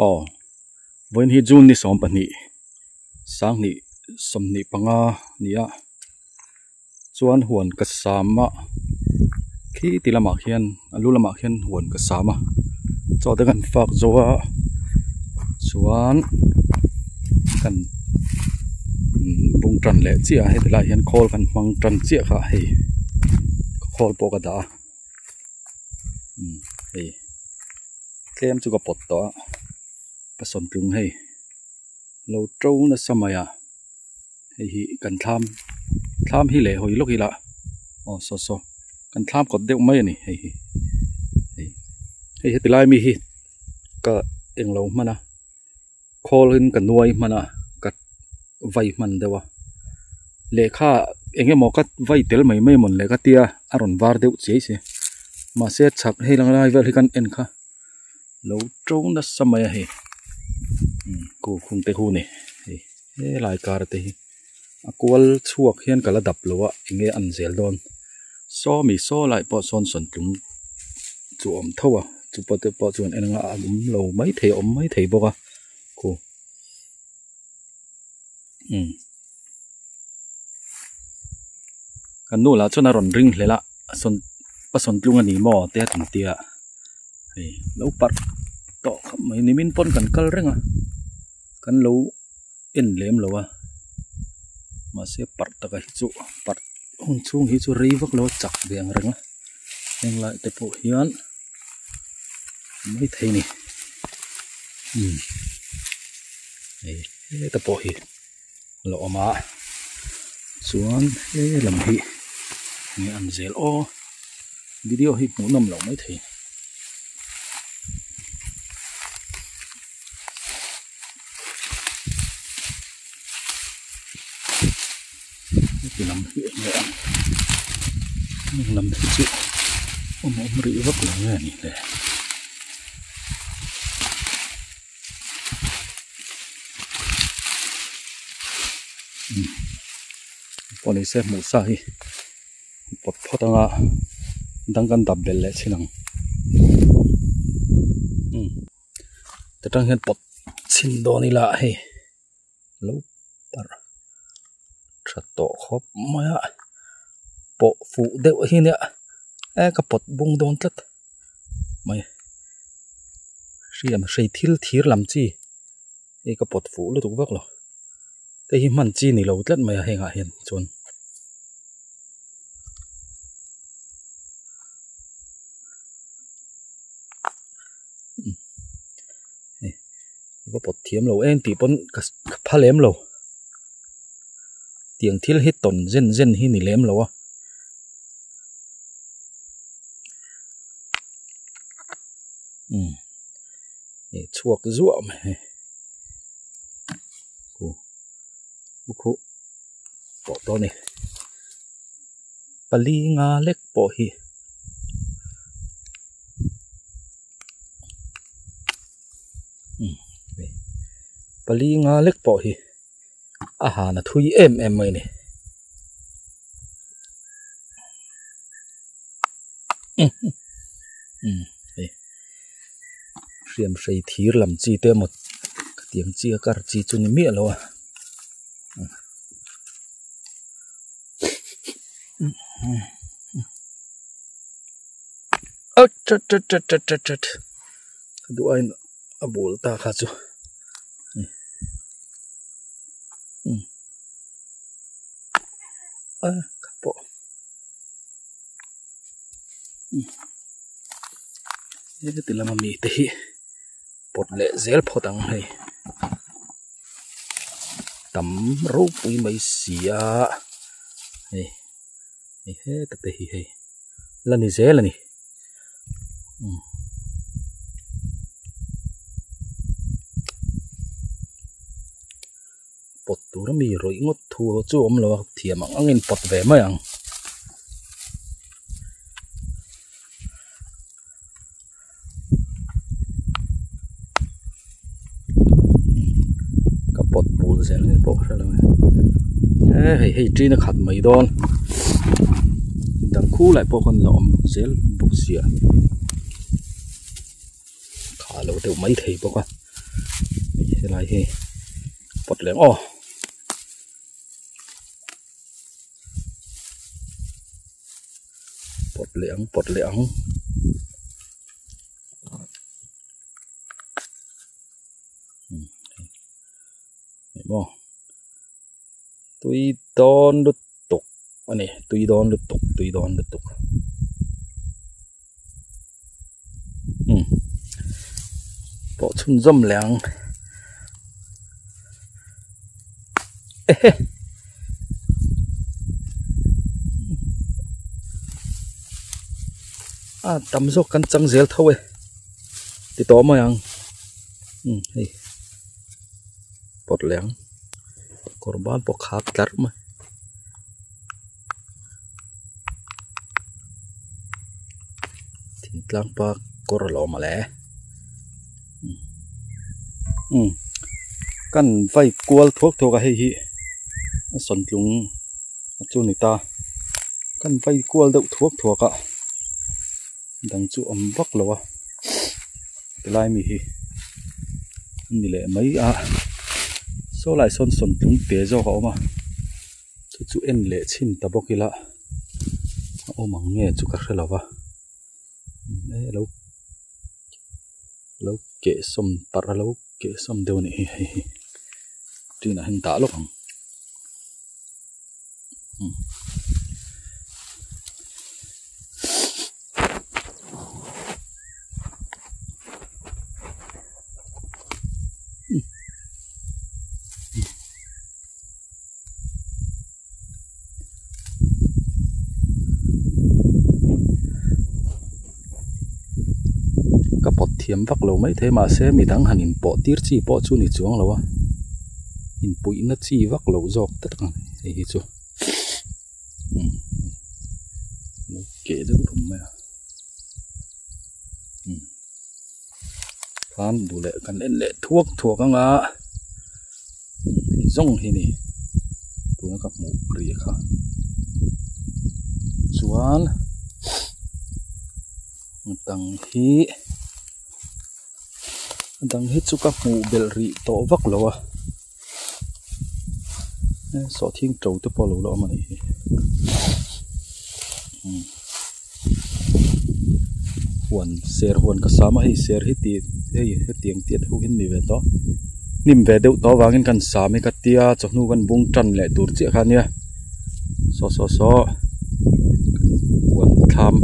Aw vawiin hi June ni 12 sanghnih 25 ni a chuan huan ka sam a khi ti lamah khian a lu lamah khian huan ka sam a chaw te kan fak zo a chuan kan bung tan leh chiah a heti lai hian khawl kan hmang tan chiah kha hei khawl pawh ka dah a hei tlem chu ka pawt tawh a ka sawn tlung hei lo to nasa mai a hei hi kan thlam thlam hi leh hawi lawk ila aw saw saw kan thlam kawt deuh mai a ni hei hi hei hei heti lai mi hi ka englo hman a khawl in ka nuai hman a ka vai hman deuh a lehkha eng emaw ka vai tel mai mai mawn le ka tia a rawn var deuh chiai si mahse chhak hei lang lai vel hi kan en kha lo to nasa mai a hei ku khung te hu ni hei helai kar te hi a kual chhuak hian ka la dap lo a eng nge an zel dawn saw mi saw lai pawh sawn sawn tlung chu a awm tho a chu pawh te pawh chuan en anga a awm lo maithei a awm maithei bawk a khu umm kan nu lah chuan a rawn ring hlel a sawn a sawn tlung a ni maw te a ti tia hei lo parh tawh khawp mai nimin pawn kan kal reng a kan lo en lem lo a mahse parh taka hi chu parh hun chhung hi chu rei vak lo a chak ve ang reng a heng lai te pawh hian maithei a ni umm hei heta pawh hi a lo awm a chuan he lam hi enge an zel aw video hi hmuh nawm loh maithei. Heti lam hi enge ang heng lam hi chu awm awm rih vak lo nge ni le. Pawh ni se hmuh sa hi pawt phawt anga dang kan dap belh leh chin ang. Ta tang hian pawt chhin dawn ila hei lo parh tha tawh khawp mai a pawh fuh deuh hi nia e ka pawt bung dawn tlat mai hriam hrei thil thir lam chi hei ka pawt fuh lutuk vak lo hei hi hman chi ni lo tlat mai a hengah hian chuan. Va pawt thiam lo eng tih pawn ka pha lem lo tiang thil hi tawn zen zen hi ni lem lo a umm ih chhuak zuah mai hei khu khu pawh tawh a ni pali nga lek pawh hi. Pali nga lek pawh hi a han a thui em em mai a ni. Hriam hrei thir lam chi te emaw khatiang chi a kar chi chu ni miah lo a. A that that that that that that ka duh aiin a bul ta kha chu a ka pawh heti lama mite hi pawt leh zel phawt ang hei tam ropui mai si a hei hei heta te hi hei la ni zel a ni pawt tur ami rawih ngawt thu chu a awm lo a thiam ang angin pawt ve mai ang. Ka pawt bul zel nge pawh ka hre lo e hei hei ṭin a khat mai dawn dang khu lai pawh khawn la awm zel bawk sia kha lo deuh mai thei bawk a. Helai hi pawt leh ang aw. Pawt leh ang pawt leh ang. Maw tui dawn lutuk a ni tui dawn lutuk tui dawn lutuk umm pawh chhunzawm leh ang ehe a tam zawk kan chang zel tho e ti tawh mai ang umm hei. Pawt leh ang kawr ban pawh khak tlar mai thingtlang pa kawr a lo awm ale umm kan vai kual thuak thuak a hei hi a sawntlung a chu ni ta kan vai kual deuh thuak thuak a dang chu awm vak lo a tilai mi hi a ni leh mai a saw lai sawn sawntlung te zawk a awm a chu chu en leh chhin ta bawk ila a awm ang nge chu ka hre lo va alo alo keh sawm parh a lo keh sawm deuh a nih hi hei hi ṭinah hian dah lawk ang. Ka pawt thiam vak lo maithei mahse midang han inpawh tir chi pawh chu ni chuang lo a inpuihna chi vak lo zawk ta tak a ni hei hi chu umm lo keh deuh rum mai a umm khan duh leh kan en leh thuak thuak anga hei zawng hi ni tuna ka hmuh rih kha chuan dang hi a dang hi chu ka hmuh belh rih tawh vak lo a sawhthing to te pawh a lo la awm a nih hi umm huan ser huan ka sam a hei ser hi tih hei hetiang tiat ho hi an ni ve tawh hnim ve deuh tawh avangin kan sam hi ka tia chawhnu kan bung tan leh tur chiah kha ania saw saw saw huan thlam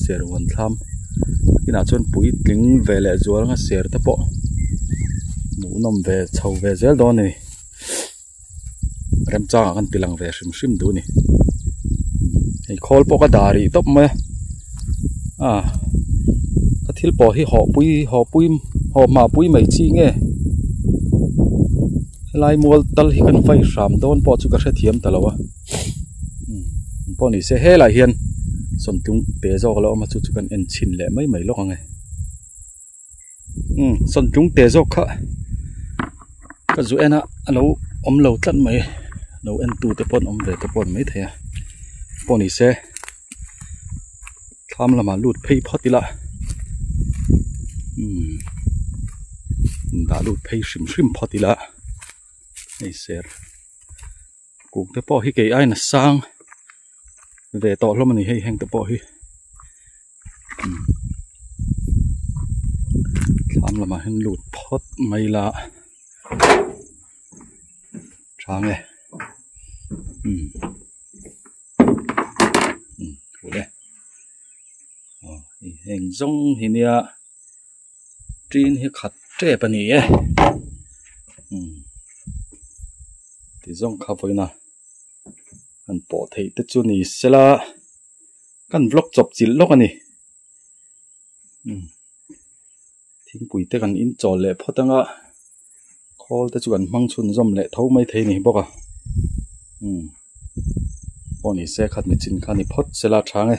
ser huan thlam inah chuan puitling ve leh zual anga ser te pawh hmuhnawm ve chho ve zel dawn a ni remchangah kan ti lang ve hrim hrim duh a ni hei khawl pawh ka dah rih tawp mai a ah ka thil pawh hi haw pui haw pui haw hma pui mai chi nge helai mual tal hi kan vai hram dawn pawh chu ka hrethiam ta lo a umm pawh ni se helaiah hian sawmtlung te zawk a lo awm a chu chu kan en chhin leh mai mai lawk ang e umm sawmtlung te zawk kha ka zu en a a lo awm lo tlat mai lo en tu te pawh an awm ve te pawh an mai thei a pawh ni se thlam lamah lut phei phawt ila umm dah lut phei hrim hrim phawt ila hei ser kuk te pawh hi kei aiin a sang ve tawh hlawm a ni hei heng te pawh hi umm thlam lamah hian lut phawt mai ila tha nge umm. Aw hei heng zawng hi nia tin hi khat tep a ni e umm ti zawng kha vawiin a han pawh theih te chu ni sela kan vlog chawp chilh lawk a ni umm thingpui te kan in chawl leh phawt anga khawl te chu kan hmang chhunzawm leh tho mai thei a ni bawk a umm pawh ni se khat mi chin kha ni phawt sela a tha ang e.